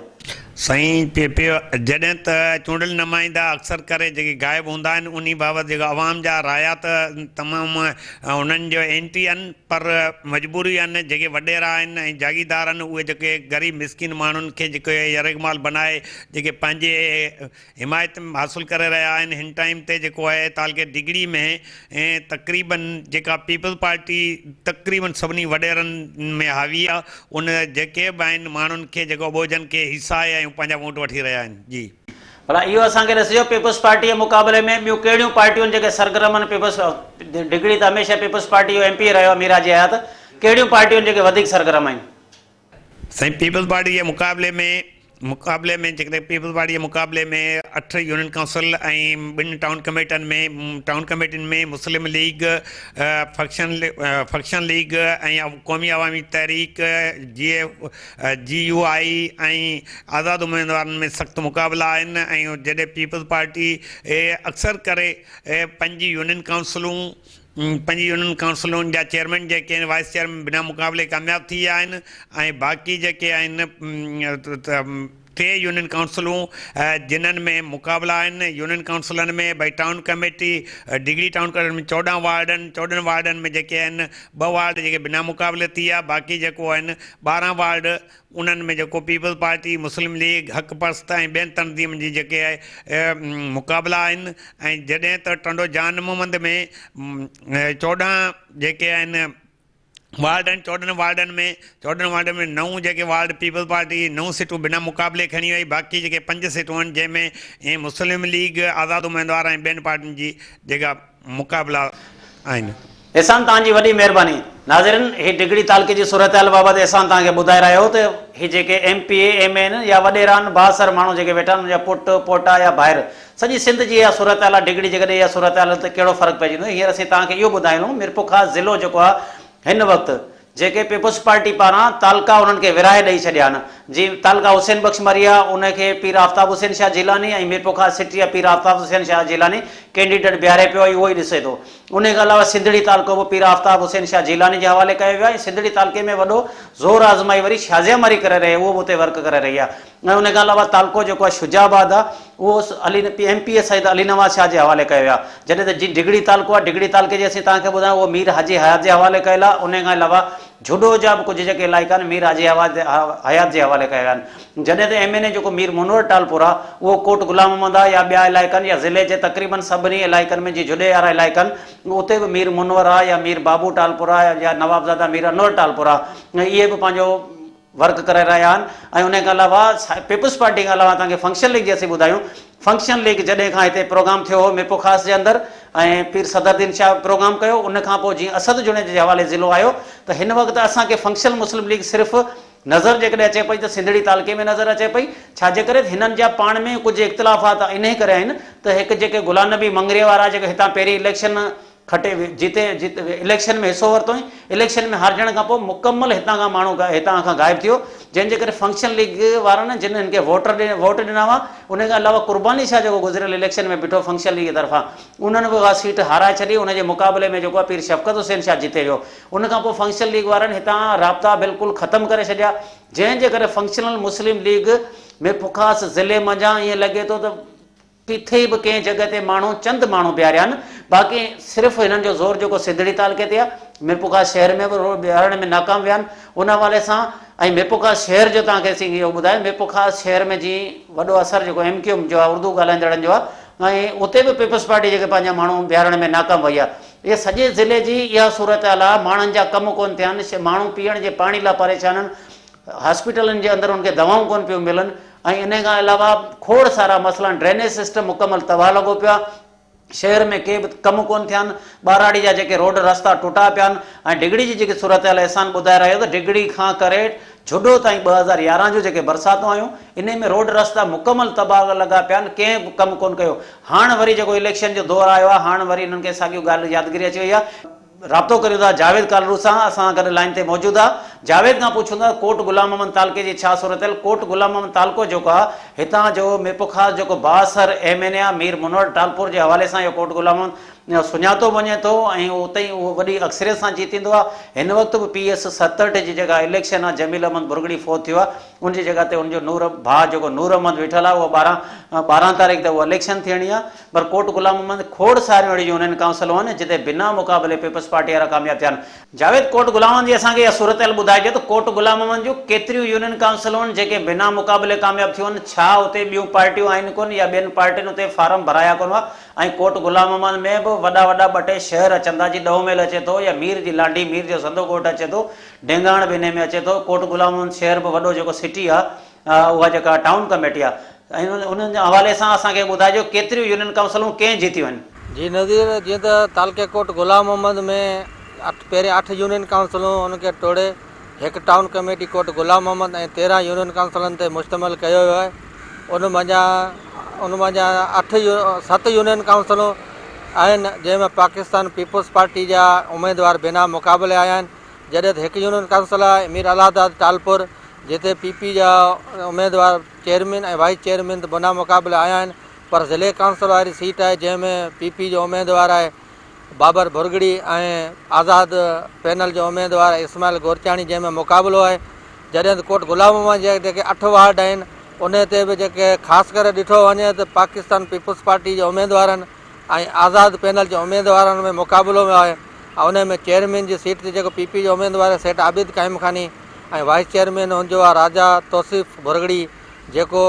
سائين پي پي جڏهن ته چونڊيل نمائندا اڪثر ڪري جيڪي غائب هوندا آهن انهي بابت جيڪو عوام جا رايا ته تمام انهن جو اينٽي آهن پر مجبوري آهن جيڪي وڏيرا آهن ۽ جاگيردار آهن اهي جيڪي غريب مسڪين ماڻهن کي جيڪي يرغمال بنائي جيڪي پنهنجي حمايت حاصل ڪري رهيا آهن هن ٽائيم تي جيڪو آهي تعلقي ڊگهڙي ۾ تقريبن جيڪا پيپلز پارٽي تقريبن سڀني وڏيرن ۾ حاوي آهي ان جيڪي به آهن ماڻهن کي جيڪو اٻوجهن کي هيسائي ۽ پنهنجا ووٽ وٺي رهيا آهن جي. ڀلا اهو اسان کي ڏسجو پيپلز پارٽي جي مقابلي ۾ ٻيون ڪهڙيون پارٽيون جيڪي سرگرم آهن پيپلز ڊگهڙي ته هميشه پيپلز پارٽي جو ايم پي اي رهيو آهي مير حاجي حيات ڪهڙيون پارٽيون جيڪي وڌيڪ سرگرم آهن. سائين پيپلز پارٽي جي مقابلي ۾ مقابلي ۾ جيڪڏهن پيپلز پارٽي جي مقابلي ۾ اٺ يونين ڪائونسل ۽ ٻن ٽائون ڪميٽن ۾ ٽائون ڪميٽين ۾ Muslim League faction faction League ۽ Qaumi Awami Tehreek G J U I ۽ آزاد اميدوارن ۾ سخت مقابلا آهن ۽ جڏهن پيپلز پارٽي اڪثر ڪري پنج يونين ڪائونسلون پنج يونين ڪائونسلن جا چيئرمين جيڪي آهن وائيس چيئرمين بنا مقابلي ڪامياب ٿي ويا آهن ۽ باقي جيڪي آهن ٽي يونين ڪائونسلون جنھن ۾ مقابلا آهن يونين ڪائونسلن ۾ ڀئي town committee Digri town committee ۾ 14 ward آهن 14 وارڊن ۾ جيڪي آهن ٻه وارڊ جيڪي بنا مقابلي ٿي ويا باقي جيڪو آهن 12 وارڊ انهن ۾ جيڪو پيپلز پارٽي، مسلم ليگ، حق پرست ۽ ٻين تنظيمن جي جيڪي مقابلا آهن ۽ جڏهن ته ٽنڊو جان محمد ۾ 14 جيڪي آهن وارڊ آهن 14 وارڊن ۾ 14 وارڊن ۾ نو جيڪي وارڊ پيپلز پارٽي نو سيٽون بنا مقابلي کڻي وئي باقي جيڪي پنج سيٽون آهن جنهن ۾ مسلم ليگ، آزاد اميدوار ۽ ٻين پارٽين جي جيڪا مقابلا آهن. احسان توهان جي وڏي مهرباني. ناظرين هي ڊگهڙي تعلقي جي صورتحال بابت احسان توهان کي ٻڌائي رهيو هو ته هي جيڪي ايم پي اي، ايم اين يا وڏيرا آهن بااثر ماڻهو جيڪي ويٺا آهن انهن جا پٽ، پوٽا يا ڀائر سڄي سنڌ جي اها صورتحال آهي ڊگهڙي جيڪڏهن اها صورتحال آهي ته ڪهڙو فرق پئجي ويندو هينئر اسين توهان کي اهو ٻڌايون ميرپورخاص ضلعو جيڪو آهي هن وقت جيڪي پيپلز پارٽي پاران تعلقا انهن کي ورهائي ڏئي ڇڏيا آهن، جي تعلقا حسين بخش مري آ ان کي پير آفتاب حسين شاهه جيلاني ۽ ميرپورخاص سٽي آ پير آفتاب حسين شاهه جيلاني ڪينڊيڊيٽ بيهاري پيو ۽ اهو ئي ڏسي ٿو. انهي کان علاوه سنڌڙي تعلقو به پير آفتاب حسين شاهه جيلاني جي حوالي ڪيو ويو آهي ۽ سنڌڙي تعلقي ۾ وڏو زور آزمائي وري شازيه مري ڪري رهي اهو به اتي ورڪ ڪري رهي آهي ۽ انهي کان علاوه تعلقو جيڪو آهي شجاع آباد آ اهو Ali M P A Syed Ali Nawaz Shah جي حوالي ڪيو ويو آهي جڏهن ته جي ڊگهڙي تعلقو آهي ڊگهڙي تعلقي جي اسين توهان کي ٻڌايون اهو مير حاجي حيات جي حوالي ڪيل آهي انهي کان علاوه جهڏو جا به ڪجهه جيڪي علائقا آهن مير حاجي حيات جي حوالي ڪيا ويا آهن جڏهن ته ايم اين اي جيڪو مير منور ٽالپور آهي اهو ڪوٽ غلام محمد آهي يا ٻيا علائقا آهن يا ضلعي جي تقريبن سڀني علائقن ۾ جي جهڏي وارا علائقا آهن اتي به مير منور آهي يا مير بابو ٽالپور آهي يا نوابزاده مير انور ٽالپور آهي اهي به پنهنجو ورڪ ڪري رهيا آهن ۽ انهي کان علاوه پيپلز پارٽي کان علاوه توهان کي فنڪشن ليگ جي اسين ٻڌايون فنڪشن ليگ جڏهن کان هتي پروگرام ٿيو هو ميرپورخاص جي اندر ۽ پير صدر الدين شاهه پروگرام ڪيو ان کان پوء جيئن اسد جوڻيجي جي حوالي ضلعو آيو ته هن وقت اسان کي فنڪشنل مسلم ليگ صرف نظر جيڪڏهن اچي پئي ته سنڌڙي تعلقي ۾ نظر اچي پئي ڇا جي ڪري ته هنن جا پاڻ ۾ ڪجهه اختلافات انهي ڪري آهن ته هڪ جيڪي غلام نبي مڱريي وارا جيڪي هتان پهرين اليڪشن کٽي جيتي اليڪشن ۾ حصو ورتو ۽ اليڪشن ۾ هارجڻ کان پوء مڪمل هتان کان ماڻهو هتان کان غائب ٿي ويو جنهن جي ڪري فنڪشن ليگ وارن جن هن کي ووٽر ووٽ ڏنا هئا ان کان علاوه قرباني شاهه جيڪو گذريل اليڪشن ۾ بيٺو فنڪشن ليگ جي طرفان انهن به اها سيٽ هارائي ڇڏي ان جي مقابلي ۾ جيڪو آهي پير شفقت حسين شاهه جيتي ويو ان کان پوء فنڪشن ليگ وارن هتان رابطا بلڪل ختم ڪري ڇڏيا جنهن جي ڪري فنڪشنل مسلم ليگ ۾ پخاص ضلعي منجهان ائين لڳي ٿو ته ڪٿي به ڪنهن جڳهه تي ماڻهو چند ماڻهو بيهاريا آهن باقي صرف هنن جو زور جيڪو سنڌڙي تعلقي تي آهي ميرپورخاص شهر ۾ به روڊ بيهارڻ ۾ ناڪام ويا آهن ان حوالي سان ۽ ميرپورخاص شهر جو توهان کي اسين اهو ٻڌايو ميرپورخاص شهر ۾ جي وڏو اثر جيڪو ايم ڪيو ايم جو آهي اردو ڳالهائيندڙن جو آهي ۽ اتي به پيپلز پارٽي جيڪي پنهنجا ماڻهو بيهارڻ ۾ ناڪام وئي آهي اها سڄي ضلعي جي اها صورتحال آهي ماڻهن جا ڪم ڪونه ٿيا آهن ماڻهو پيئڻ جي پاڻي لاء پريشان آهن هاسپيٽلن جي اندر انهن کي دوائون ڪونه پيون ملن ۽ انهي کان علاوه کوڙ سارا مسئلا آهن ڊرينيج سسٽم مڪمل تباهه لڳو پيو آهي شهر ۾ ڪي به ڪم ڪونه ٿيا آهن ٻهراڙي جا جيڪي روڊ رستا ٽٽا پيا آهن ۽ ڊگهڙي جي جيڪي صورتحال احسان ٻڌائي رهيو ته ڊگهڙي کان ڪري جهڏو تائين 2011 جون جيڪي برساتون آيون انهي ۾ روڊ رستا مڪمل تباهه لڳا پيا آهن ڪنهن به ڪم ڪونه ڪيو هاڻ وري جيڪو اليڪشن جو دور آيو آهي هاڻ وري انهن کي ساڳيون ڳالهه يادگيري اچي وئي آهي رابطو ڪريون ٿا جاويد ڪالرو سان اسان سان گڏ لائين تي موجود آ جاويد کان پڇون ٿا ڪوٽ غلام محمد تعلقي جي ڇا صورتحال ڪوٽ غلام محمد تعلقو جيڪو آ هتان جو ميرپورخاص جيڪو بااثر ايم اين اي آ مير منور ٽالپور جي حوالي سان اهو ڪوٽ غلام محمد سڃاتو وڃي ٿو ۽ اتي ئي اهو وڏي اڪثريت سان جيتيندو آ هن وقت به پي ايس 67 جي جيڪا اليڪشن آ جميل احمد ڀرڳڙي فوت ٿيو آ ان جي جڳهه تي ان جو نور ڀاء جيڪو نور احمد ويٺل آ اهو 12 12 تاريخ تي اهو اليڪشن ٿيڻي آ پر ڪوٽ غلام محمد کوڙ ساريون اهڙيون يونين ڪائونسلون آهن جتي بنا مقابلي پيپلز پارٽي وارا ڪامياب ٿيا آهن. جاويد ڪوٽ غلام محمد جي اسان کي اها صورتحال ٻڌائجي ته ڪوٽ غلام محمد جون ڪيتريون يونين ڪائونسلون آهن جيڪي بنا مقابلي ڪامياب ٿيون آهن ڇا اتي ٻيون پارٽيون آهن ڪونه يا ٻين پارٽين اتي فارم ڀرايا ڪونه هئا ۽ ڪوٽ غلام محمد ۾ به وڏا وڏا ٻه ٽي شهر اچن ٿا جي ڏهو ميل اچي ٿو يا مير جي لانڍي مير جو سندو ڳوٺ اچي ٿو ڊينگاڻ به انهي ۾ اچي ٿو ڪوٽ غلام محمد شهر به وڏو جيڪو سٽي آهي اها جيڪا ٽائون ڪميٽي آهي ۽ انهن جي حوالي سان اسان کي ٻڌائجو ڪيتريون يونين ڪائونسلون ڪنهن جيتيون آهن؟ جي نظير، جيئن ته تعلقي ڪوٽ غلام محمد ۾ اٺ پهرين اٺ يونين ڪائونسلون ان کي ٽوڙي هڪ ٽائون ڪميٽي ڪوٽ غلام محمد ۽ 13 يونين ڪائونسلن تي مشتمل ڪيو ويو آهي. ان منجهان ان منجهان اٺ ست يونين ڪائونسلون آهن جنهن ۾ پاڪستان پيپلز پارٽي جا اميدوار بنا مقابلي آيا آهن جڏهن ته هڪ يونين ڪائونسل آهي مير الله داد ٽالپر جتي پي پي جا اميدوار چيئرمين ۽ وائيس چيئرمين ته بنا مقابلي آيا آهن پر ضلعي ڪائونسل واري سيٽ آهي جنهن ۾ پي پي جو اميدوار آهي بابر ڀرڳڙي ۽ آزاد پينل جو اميدوار اسماعيل گورچاڻي جنهن ۾ مقابلو آهي جڏهن ته ڪوٽ غلام محمد جا جيڪي اٺ وارڊ آهن انهي تي به جيڪي خاص ڪري ڏٺو وڃي ته پاڪستان پيپلز پارٽي جي اميدوارن ۽ آزاد پينل جي اميدوارن ۾ مقابلو آهي ۽ انهي ۾ چيئرمين جي سيٽ تي جيڪو پي پي جو اميدوار آهي سيٺ عابد قائم خاني ۽ وائيس چيئرمين هن جو آهي راجا توصيف ڀرڳڙي جيڪو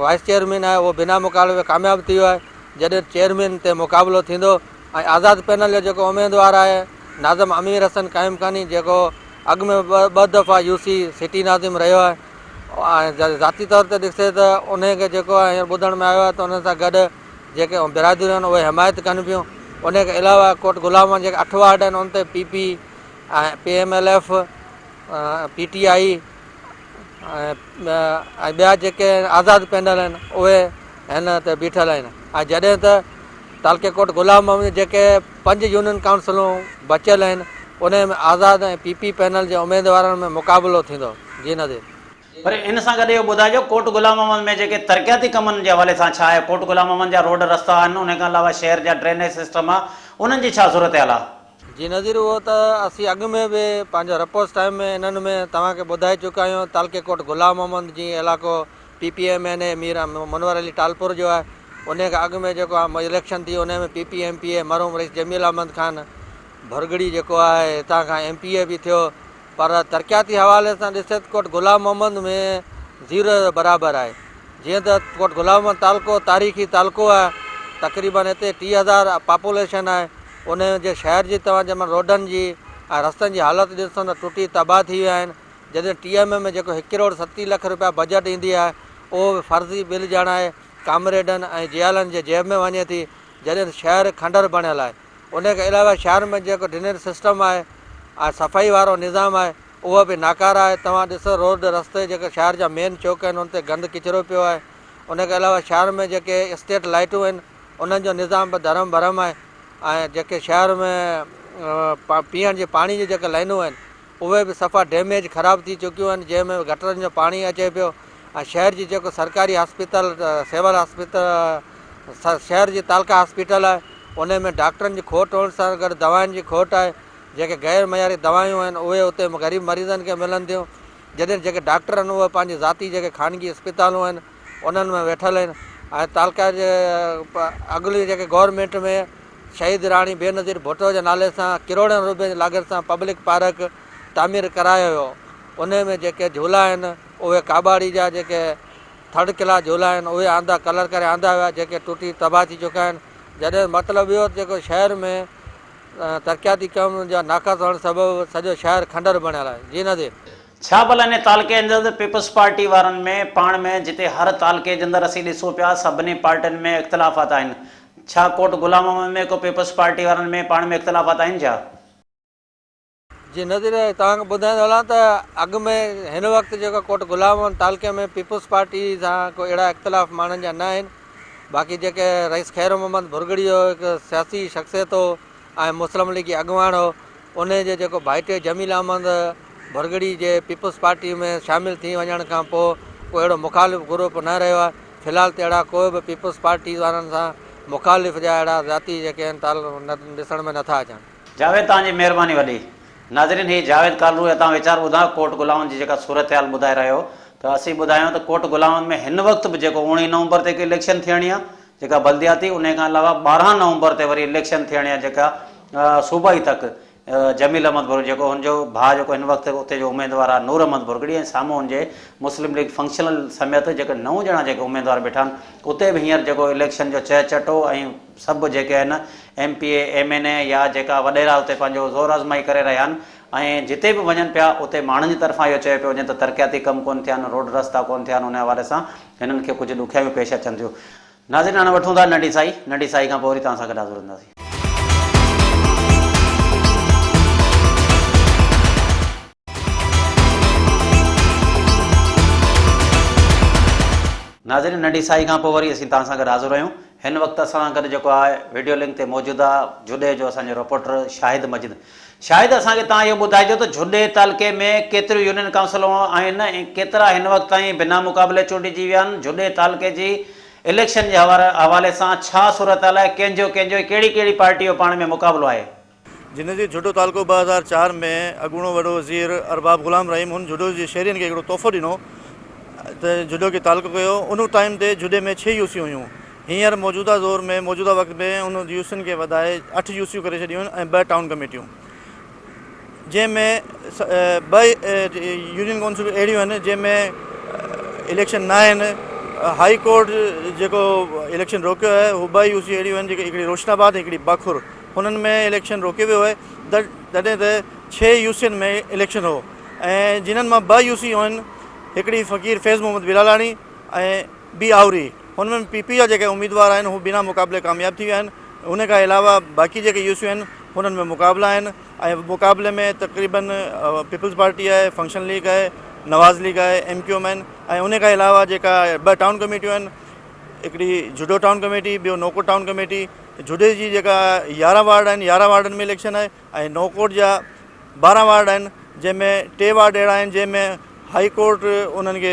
وائيس چيئرمين آهي اهو بنا مقابلي ڪامياب ٿي ويو آهي جڏهن چيئرمين تي مقابلو ٿيندو ۽ آزاد پينل جو جيڪو اميدوار آهي ناظم امير حسن قائم خاني جيڪو اڳ ۾ ٻه دفعا يو سي سٽي ناظم رهيو آهي ۽ ذاتي طور تي ڏسجي ته انهي کي جيڪو آهي هينئر ٻڌڻ ۾ آيو آهي ته انهن سان گڏ جيڪي برادريون آهن اهي حمايت ڪن پيون انهي کان علاوه ڪوٽ غلام محمد جيڪي اٺ وارڊ آهن ان تي P P ۽ P M L F P T I ۽ ٻيا جيڪي آزاد پينل آهن اهي هن تي بيٺل آهن ۽ جڏهن ته تعلقي ڪوٽ غلام محمد جون جيڪي پنج يونين ڪائونسلون بچيل آهن انهي ۾ آزاد ۽ پي پي پينل جي اميدوارن ۾ مقابلو ٿيندو. جي نظير. پر ان سان گڏ اهو ٻڌائجو ڪوٽ غلام محمد ۾ جيڪي ترقياتي ڪمن جي حوالي سان ڇا آهي ڪوٽ غلام محمد جا روڊ رستا آهن انهي کان علاوه شهر جا ڊرينيج سسٽم آهي انهن جي ڇا صورتحال آهي. جي نظير اهو ته اسين اڳ ۾ به پنهنجو رپورٽس ٽائيم ۾ انهن ۾ توهان کي ٻڌائي چڪا آهيون تعلقي ڪوٽ غلام محمد جي علائقو P P M N A Mir Munawar Ali Talpur جو آهي انهي کان اڳ ۾ جيڪو اليڪشن ٿي انهي ۾ P P M P A مرحوم رئيس جميل احمد خان ڀرڳڙي جيڪو آهي هتان کان ايم پي اي به ٿيو پر ترقياتي حوالي سان ڏسجي ته ڪوٽ غلام محمد ۾ زيرو جي برابر آهي. جيئن ته ڪوٽ غلام محمد تعلقو تاريخي تعلقو آهي تقريبن هتي 3000 پاپوليشن آهي ان جي شهر جي توهان جنهن مهل روڊن جي ۽ رستن جي حالت ڏسو ته ٽٽي تباهه ٿي ويا آهن جڏهن ٽي ايم اي ۾ جيڪو هڪ ڪروڙ 37 لک روپيا بجيٽ ايندي آهي اهو به فرضي بل ڄاڻائي ڪامريڊن ۽ جيالن جي جيب ۾ وڃي ٿي جڏهن ته شهر کنڊر بڻيل آهي. ان کان علاوه شهر ۾ جيڪو ڊرينيج سسٽم آهي ۽ صفائي وارو نظام آهي اهو به ناڪاره آهي توهان ڏسو روڊ رستي جيڪي شهر جا مين چوڪ آهن ان تي گند ڪچرو پيو آهي ان کان علاوه شهر ۾ جيڪي اسٽريٽ لائٽون آهن انهن جو نظام به درهم برهم آهي ۽ جيڪي شهر ۾ پيئڻ جي پاڻي جون جيڪي لائنون آهن اهي به صفا ڊيميج خراب ٿي چڪيون آهن جنهن ۾ گٽرن جو پاڻي اچي پيو ۽ شهر جي جيڪو سرڪاري هاسپيتل سول هاسپيتل شهر جي تعلقه هاسپيٽل آهي ان ۾ ڊاڪٽرن جي کوٽ هئڻ سان گڏ دوائن جي کوٽ آهي جيڪي غير معياري دوائيون آهن اهي اتي غريب مريضن کي ملن ٿيون جڏهن جيڪي ڊاڪٽر آهن اهي پنهنجي ذاتي جيڪي خانگي اسپتالون آهن انهن ۾ ويٺل آهن ۽ تعلقه جي اڳلي جيڪي گورنمينٽ ۾ شهيد راڻي بينظير ڀٽو جي نالي سان ڪروڙين روپين جي لاڳت سان پبلڪ پارڪ تعمير ڪرايو ويو انهي ۾ جيڪي جهولا آهن اهي ڪاٻاڙي جا جيڪي ٿرڊ ڪلاس جهولا آهن اهي آندا ڪلر ڪري آندا ويا جيڪي ٽٽي تباهه ٿي چڪا آهن جڏهن مطلب اهو ته جيڪو شهر ۾ ترقياتي ڪم جا ناقص هئڻ سبب سڄو شهر کنڊر بڻيل آهي جي نظير. ڇا ڀلا انهي تعلقي اندر پيپلز پارٽي وارن ۾ پاڻ ۾ جتي هر تعلقي جي اندر اسين ڏسون پيا سڀني پارٽين ۾ اختلافات آهن ڇا ڪوٽ غلام محمد ۾ ڪو پيپلز پارٽي وارن ۾ پاڻ ۾ اختلافات آهن ڇا؟ جي نظير توهان کي ٻڌائيندو هلان ته اڳ ۾ هن وقت جيڪو ڪوٽ غلام محمد تعلقي ۾ پيپلز پارٽي سان ڪو اهڙا اختلاف ماڻهن جا نه آهن باقي جيڪي رئيس خير محمد ڀرڳڙي جو هڪ سياسي شخصيت هو ۽ مسلم ليگي اڳواڻ هو، انهيء جي جيڪو ڀائٽيو جميل احمد ڀرڳڙي جي پيپلز پارٽي ۾ شامل ٿي وڃڻ کان پوء ڪو اهڙو مخالف گروپ نه رهيو آهي. في الحال ته اهڙا ڪو به پيپلز پارٽي وارن سان مخالف جا اهڙا ذاتي جيڪي آهن تعلق ڏسڻ ۾ نٿا اچن. جاويد توهان جي مهرباني وڏي. ناظرين هي جاويد ڪالرو هتان ويچار ٻڌا ڪوٽ غلامن جي جيڪا صورتحال ٻڌائي رهيو هو ته اسين ٻڌايون ته ڪوٽ غلامن ۾ هن وقت به جيڪو اوڻيهه نومبر تي هڪ اليڪشن ٿيڻي آهي جيڪا بلدياتي انهي کان علاوه 12 نومبر تي وري اليڪشن ٿيڻي آهي جيڪا صوبائي تڪ جميل احمد ڀرڳڙي جيڪو هن جو ڀاء جيڪو هن وقت اتي جو اميدوار آهي نور احمد ڀرڳڙي ۽ سامهون هن جي مسلم ليگ فنڪشنل سميت جيڪي نو ڄڻا جيڪي اميدوار بيٺا آهن اتي به هينئر جيڪو اليڪشن جو چهه چٽو ۽ سڀ جيڪي آهن M P A M N A يا جيڪا وڏيرا اتي پنهنجو زور آزمائي ڪري رهيا آهن ۽ جتي به وڃن پيا اتي ماڻهن جي طرفان اهو چيو پيو وڃي ته ترقياتي ڪم ڪونه ٿيا آهن روڊ رستا ڪونه ٿيا آهن ان حوالي سان هنن کي ڪجهه ڏکيائيون پيش اچن ٿيون. ناظرين هاڻي وٺون ٿا ننڍي سائي، ننڍي سائي کان پوء وري توهان سان گڏ حاضر ٿينداسين. ناظرين ننڍي ساهي کان پوء وري اسين توهان سان گڏ حاضر آهيون. هن وقت اسان سان گڏ جيڪو آهي وڊيو لنڪ تي موجود آهي جهڏي جو اسان جو رپورٽر شاهد مجيد. شاهد اسان کي توهان اهو ٻڌائجو ته جهڏي تعلقي ۾ ڪيتريون يونين ڪائونسلون آهن ۽ ڪيترا هن وقت تائين بنا مقابلي چونڊجي ويا آهن، جهڏي تعلقي جي اليڪشن جي حوالي سان ڇا صورتحال آهي، ڪنهن جو ڪنهن جو ۽ ڪهڙي ڪهڙي پارٽي جو پاڻ ۾ مقابلو آهي. جنھن جي جھڏو تعلقو 2004 ۾ اڳوڻو وڏو وزير ارباب غلام رحيم ھن جھڏو جي شھرين کي ھڪڙو تحفو ڏنو ته جھڏو کي تعلقو ڪيو ان ٽائيم تي جھڏي ۾ ڇھ يو سيون ھيون ھينئر موجوده دور ۾ موجوده وقت ۾ ان يو سين کي وڌائي اٺ يو سيون ڪري ڇڏيون آھن ۽ ٻه ٽائون ڪميٽيون جنهن ۾ ٻه يونين ڪائونسلون اهڙيون آهن جنهن ۾ اليڪشن نه آهن هائي ڪورٽ جيڪو اليڪشن روڪيو آهي هو ٻه يو سي اهڙيون آهن جيڪي هڪڙي روشن آباد هڪڙي باکر هنن ۾ اليڪشن روڪيو ويو آهي جڏهن ته ڇهه يو سين ۾ اليڪشن هو ۽ جنهن مان ٻه يو سي آهن هڪڙي فقير فيض محمد بلالاڻي ۽ ٻي آوري هن ۾ پي پي جا جيڪي اميدوار آهن هو بنا مقابلي ڪامياب ٿي ويا آهن ان کان علاوه باقي جيڪي يو سيون آهن هنن ۾ مقابلا آهن ۽ مقابلي ۾ تقريبن پيپلز پارٽي آهي فنڪشن ليگ آهي نواز ليگ آهي ايم ڪيو ايم آهن ۽ ان کان علاوه جيڪا ٻه ٽائون ڪميٽيون آهن هڪڙي جھڏو ٽائون ڪميٽي ٻيو نوڪوٽ ٽائون ڪميٽي جھڏي جي جيڪا 11 وارڊ آهن 11 وارڊن ۾ اليڪشن آهي ۽ نوڪوٽ جا 12 وارڊ آهن جنهن ۾ ٽي وارڊ اهڙا آهن جنهن ۾ هائي ڪورٽ انهن کي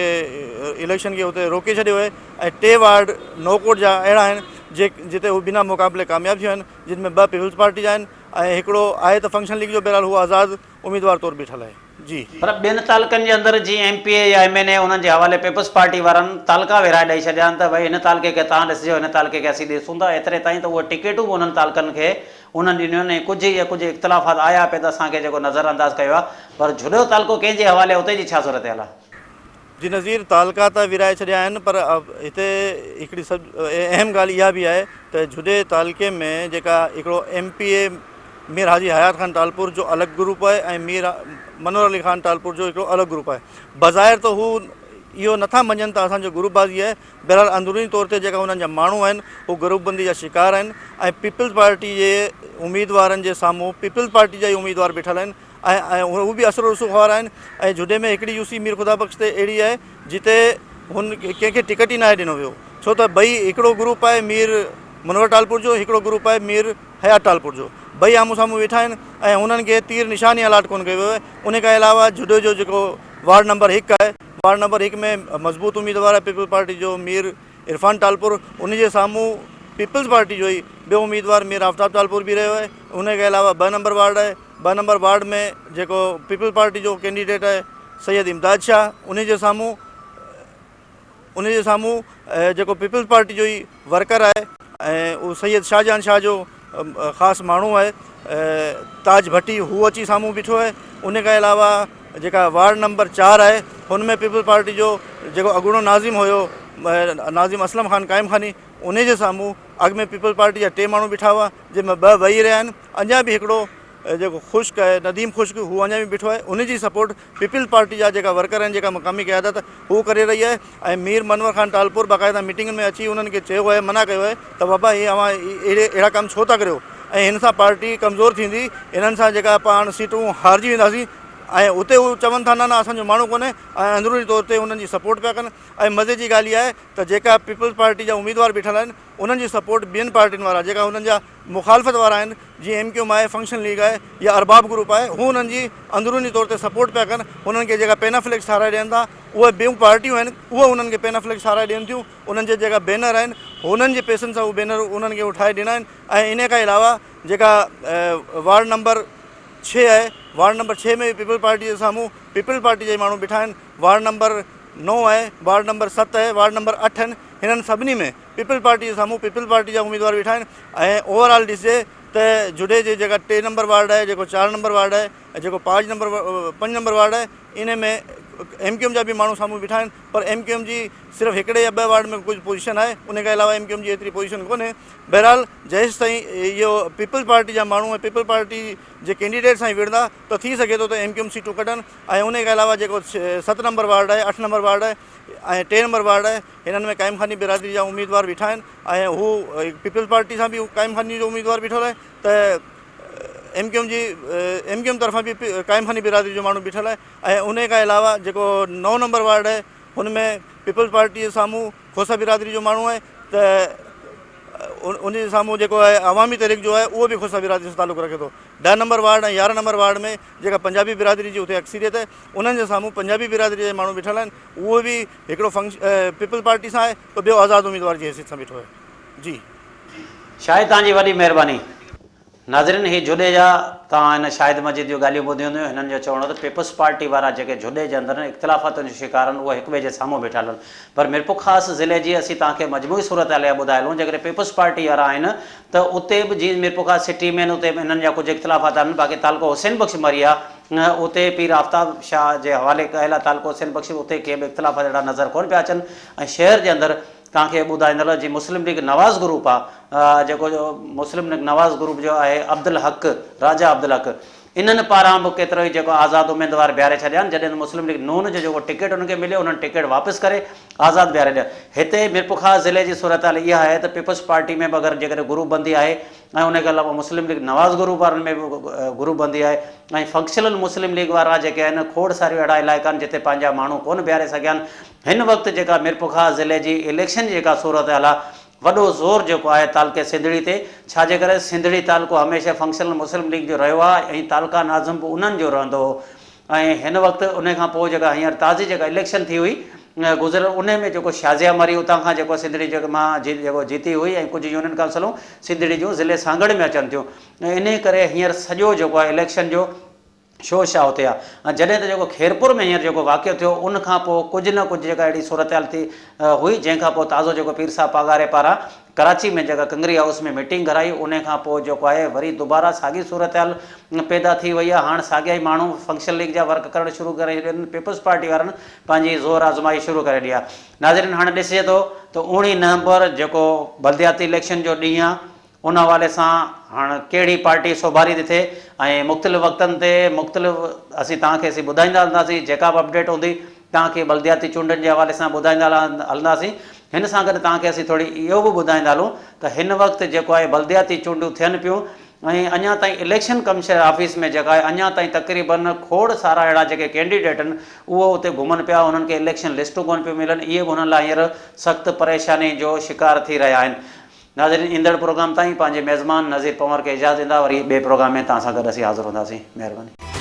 اليڪشن کي اتي روڪي ڇڏيو آهي ۽ ٽي وارڊ نوڪوٽ جا اهڙا آهن جي جتي هو بنا مقابلي ڪامياب ٿيا آهن جن ۾ ٻه پيپلز پارٽي جا آهن ۽ هڪڙو آهي ته فنڪشن ليگ جو بهرحال هو آزاد اميدوار طور بيٺل آهي جي. پر ٻين تعلقن جي اندر جيئن ايم پي اي يا ايم اين اي انهن جي حوالي پيپلز پارٽي وارن تعلقا ورهائي ڏئي ڇڏيا آهن ته ڀئي هن تعلقي کي توهان ڏسجو هن تعلقي کي اسين ڏسون ٿا ايتري تائين ته اهي ٽڪيٽون به انهن تعلقن کي انهن ڏنيون آهن ۽ ڪجهه اهي ڪجهه اختلافات آيا پئي ته اسان کي جيڪو نظر انداز ڪيو آهي پر جھڏو تعلقو ڪنهن جي حوالي اتي جي ڇا صورتحال آهي؟ جي نظير تعلقا ته ورهائي ڇڏيا آهن پر هتي هڪڙي سڀ اهم ڳالهه اها به آهي ته جھڏي تعلقي ۾ جيڪا هڪڙو ايم پي اي مير حاجي حيات خان ٽالپور جو الڳ گروپ آهي ۽ مير منور علي خان ٽالپور جو هڪڙو الڳ گروپ آهي بظاهر ته هو اهو نٿا مڃن ته اسان جو گروپ بازي آهي بهرحال اندروني طور تي جيڪا انهن جا ماڻهو آهن هو گروپ بندي جا شڪار آهن ۽ پيپلز پارٽي جي اميدوارن جي سامهون پيپلز پارٽي جا ئي اميدوار بيٺل آهن ۽ هو به اثر و رسوخ وارا آهن ۽ جهڏي ۾ هڪڙي يو سي مير خدا بخش تي اهڙي آهي جتي هن ڪنهن کي ٽڪيٽ ئي ناهي ڏنو ويو ڇو ته ٻئي هڪڙو گروپ آهي مير منور ٽالپور جو هڪڙو گروپ آهي مير حيات ٽالپور جو ٻئي آمهون سامهون ويٺا آهن ۽ هنن کي تير نشان ئي الاٽ ڪونه ڪيو ويو آهي ان کان علاوه جهڏي جو جيڪو وارڊ نمبر هڪ آهي وارڊ نمبر هڪ ۾ مضبوط اميدوار آهي پيپلز پارٽي جو مير عرفان ٽالپور ان جي سامهون پيپلز پارٽي جو ئي ٻيو اميدوار مير آفتاب ٽالپور به رهيو آهي ان کان علاوه ٻه نمبر وارڊ آهي ٻه نمبر وارڊ ۾ جيڪو پيپلز پارٽي جو ڪينڊيڊيٽ آهي سيد امداد شاهه ان جي سامهون ان جي سامهون جيڪو پيپلز پارٽي جو ئي ورڪر آهي ۽ اهو سيد شاهجهان شاهه جو خاص ماڻهو آهي تاج ڀٽي هو اچي سامهون بيٺو آهي ان کان علاوه جيڪا وارڊ نمبر چار آهي هن ۾ پيپلز پارٽي جو جيڪو اڳوڻو ناظم هيو ناظم اسلم خان قائم خاني ان جي سامهون اڳ ۾ پيپلز پارٽي جا ٽي ماڻهو بيٺا هئا جنهن ۾ ٻه ويهي رهيا آهن اڃا به هڪڙو جيڪو خشڪ آهي نديم خشڪ هو اڃا به بيٺو آهي ان جي سپورٽ پيپلز پارٽي جا جيڪا ورڪر آهن جيڪا مقامي قيادت هو ڪري رهي آهي ۽ مير منور خان ٽالپور باقاعده ميٽنگن ۾ اچي انهن کي چيو آهي منع ڪيو آهي ته بابا هي اوهان اهڙي اهڙا ڪم ڇو ٿا ڪريو ۽ هن سان پارٽي ڪمزور ٿيندي انهن سان جيڪا پاڻ سيٽون هارجي وينداسين ۽ اتي هو چون ٿا نه نه اسان جو ماڻهو ڪونهي ۽ اندروني طور تي انهن جي سپورٽ پيا ڪن ۽ مزي جي ڳالهه اها آهي ته جيڪا پيپلز پارٽي جا اميدوار بيٺل آهن انهن جي سپورٽ ٻين پارٽين وارا جيڪا انهن جا مخالفت وارا آهن جيئن ايم ڪيو ايم آهي، فنڪشن ليگ آهي يا ارباب گروپ آهي هو انهن جي اندروني طور تي سپورٽ پيا ڪن، انهن کي جيڪا پينا فليڪس ٺاهرائي ڏين ٿا اهي ٻيون پارٽيون آهن اهي انهن کي پينا فليڪس ٺاهرائي ڏين ٿيون، انهن جي جيڪا بينر آهن هنن جي پئسن سان اهي بينر انهن کي اهي ٺاهي ڏنا آهن ۽ انهي کان علاوه جيڪا وارڊ نمبر ڇهه آهي وارڊ نمبر ڇهه ۾ به پيپلز پارٽي جي سامهون پيپلز پارٽي جا ئي ماڻهو بيٺا آهن، وارڊ نمبر نو آهي، وارڊ نمبر ست آهي، وارڊ نمبر اٺ آهن هنن سڀني ۾ پيپلز پارٽي جي سامهون پيپلز پارٽي جا اميدوار ويٺا آهن ۽ اوور آل ڏسجي ته جهڏي جي جيڪا ٽي نمبر وارڊ آهي جيڪو چار نمبر وارڊ آهي ۽ جيڪو پاج نمبر پنج نمبر وارڊ آهي ان ۾ ايم ڪيو ايم جا به ماڻهو سامهون بيٺا آهن پر ايم ڪيو ايم جي صرف هڪڙي يا ٻه وارڊ ۾ ڪجهه پوزيشن آهي ان کان علاوه ايم ڪيو ايم جي ايتري پوزيشن ڪونهي بهرحال جيستائين اهو پيپلز پارٽي جا ماڻهو ۽ پيپلز پارٽي جي ڪينڊيڊيٽ سان ئي وڙهندا ته ٿي سگهي ٿو ته ايم ڪيو ايم سيٽون ڪڍن ۽ ان کان علاوه جيڪو ست نمبر وارڊ آهي اٺ نمبر وارڊ آهي ۽ ٽي نمبر وارڊ آهي هنن ۾ قائم خاني برادري جا اميدوار بيٺا آهن ۽ هو پيپلز پارٽي سان به قائم خاني جو اميدوار بيٺل آهي ته ايم ڪيو ايم جي ايم ڪيو ايم طرفان به قائم خاني برادري جو ماڻهو بيٺل آهي ۽ ان کان علاوه جيڪو نو نمبر وارڊ آهي هن ۾ پيپلز پارٽي جي سامهون کوسا برادري جو ماڻهو آهي ته ان جي سامهون جيڪو آهي عوامي تحريڪ جو آهي اهو به کوسا برادري سان تعلق رکي ٿو. 10 نمبر وارڊ ۽ 11 نمبر وارڊ ۾ جيڪا پنجابي برادري جي اتي اڪثريت آهي انهن جي سامهون پنجابي برادري جا ماڻهو بيٺل آهن اهو به هڪڙو فنڪش پيپلز پارٽي سان آهي ته ٻيو آزاد اميدوار جي حيثيت سان بيٺو آهي جي. شاهد توهان جي وڏي مهرباني. ناظرين هي جهڏي جا توهان هن شاهد مجيد جون ڳالهيون ٻڌيون هونديون هنن جو چوڻ هو ته پيپلز پارٽي وارا جيڪي جهڏي جي اندر اختلافاتن جو شڪار آهن اهي هڪٻئي جي سامهون بيٺل آهن پر ميرپورخاص ضلعي جي اسين توهان کي مجموعي صورتحال اها ٻڌائي هلون جيڪڏهن پيپلز پارٽي وارا آهن ته اتي به جيئن ميرپورخاص سٽي ۾ آهن اتي به هنن جا ڪجهه اختلافات آهن باقي تعلقو حسين بخش مري آهي اتي پير آفتاب شاهه جي حوالي ڪيل آهي تعلقو حسين بخش اتي ڪي به اختلافات اهڙا نظر ڪونه پيا اچن ۽ شهر جي اندر توهان کي ٻڌائيندڙ جي مسلم ليگ نواز گروپ آ جيڪو مسلم ليگ نواز گروپ جو آهي عبدالحق راجا عبدالحق انهن پاران به ڪيترو ئي جيڪو آزاد اميدوار بيهاري ڇڏيا آهن جڏهن ته مسلم ليگ نون جو جيڪو ٽڪيٽ انهن کي مليو انهن ٽڪيٽ واپس ڪري آزاد بيهاري ڏيا هتي ميرپورخاص ضلعي جي صورتحال اها آهي ته پيپلز پارٽي ۾ به اگر جيڪڏهن گروپ بندي آهي ۽ ان کان علاوه مسلم ليگ نواز گروپ وارن ۾ به گروپ بندي آهي ۽ فنڪشنل مسلم ليگ وارا جيڪي آهن کوڙ ساريون اهڙا علائقا آهن جتي پنهنجا ماڻهو ڪونه بيهاري سگهيا آهن هن وقت جيڪا ميرپورخاص ضلعي جي اليڪشن جي جيڪا صورتحال آ وڏو زور جيڪو آهي تعلقي سنڌڙي تي ڇا جي ڪري سنڌڙي تعلقو هميشه فنڪشنل مسلم ليگ جو رهيو آ ۽ تعلقه ناظم به انهن جو رهندو هو ۽ هن وقت انهي کان پوء جيڪا هينئر تازي جيڪا اليڪشن ٿي هئي گذريل انهي ۾ جيڪو شازيه مري اتان کان جيڪو سنڌڙي جيڪو مان جيڪو جيتي هئي ۽ ڪجهه يونين ڪائونسلون سنڌڙي جون ضلعي سانگهڙ ۾ اچن ٿيون انهي ڪري هينئر سڄو جيڪو آهي اليڪشن جو شو شاهه اتي آ ۽ جڏهن ته جيڪو خيرپور ۾ هينئر جيڪو واقعو ٿيو ان کان پوء ڪجهه نه ڪجهه جيڪا اهڙي صورتحال ٿي هئي جنهن کان پوء تازو جيڪو پير صاحب پاڳاري پاران ڪراچي ۾ جيڪا ڪنگري هائوس ۾ ميٽنگ گهرائي ان کان پوء جيڪو آهي وري دوباره ساڳي صورتحال پيدا ٿي وئي آ هاڻ ساڳيا ئي ماڻهو فنڪشنل ليگ جا ورڪ ڪرڻ شروع ڪري ڇڏيا آهن پيپلز پارٽي وارن پنهنجي زور آزمائي شروع ڪري ڏئي آ ناظرين هاڻ ڏسجي ٿو ته اوڻيهه نومبر جيڪو بلدياتي اليڪشن جو ڏينهن آ ان حوالي سان هاڻ ڪهڙي پارٽي سوڀاري ٿي ٿئي ۽ مختلف وقتن تي مختلف اسين توهان کي اسين ٻڌائيندا هلنداسين جيڪا به اپڊيٽ هوندي توهان کي بلدياتي چونڊن جي حوالي سان ٻڌائيندا هلنداسين هن سان گڏ توهان کي اسين ٿوري اهو به ٻڌائيندا هلون ته هن وقت جيڪو آهي بلدياتي چونڊون ٿين پيون ۽ اڃا تائين اليڪشن ڪمشنر آفيس ۾ جيڪا آهي اڃا تائين تقريبن کوڙ سارا اهڙا جيڪي ڪينڊيڊيٽ آهن اهو اتي گهمن پيا انهن کي اليڪشن لسٽون ڪونه پيون ملن اهي به انهن لاء هينئر سخت پريشاني جو شڪار ٿي رهيا آهن ناظرين ايندڙ پروگرام تائين پنهنجي ميزبان نذير پنور کي اجازت ڏيندا وري ٻئي پروگرام ۾ توهان سان گڏ اسين حاضر هونداسين مهرباني.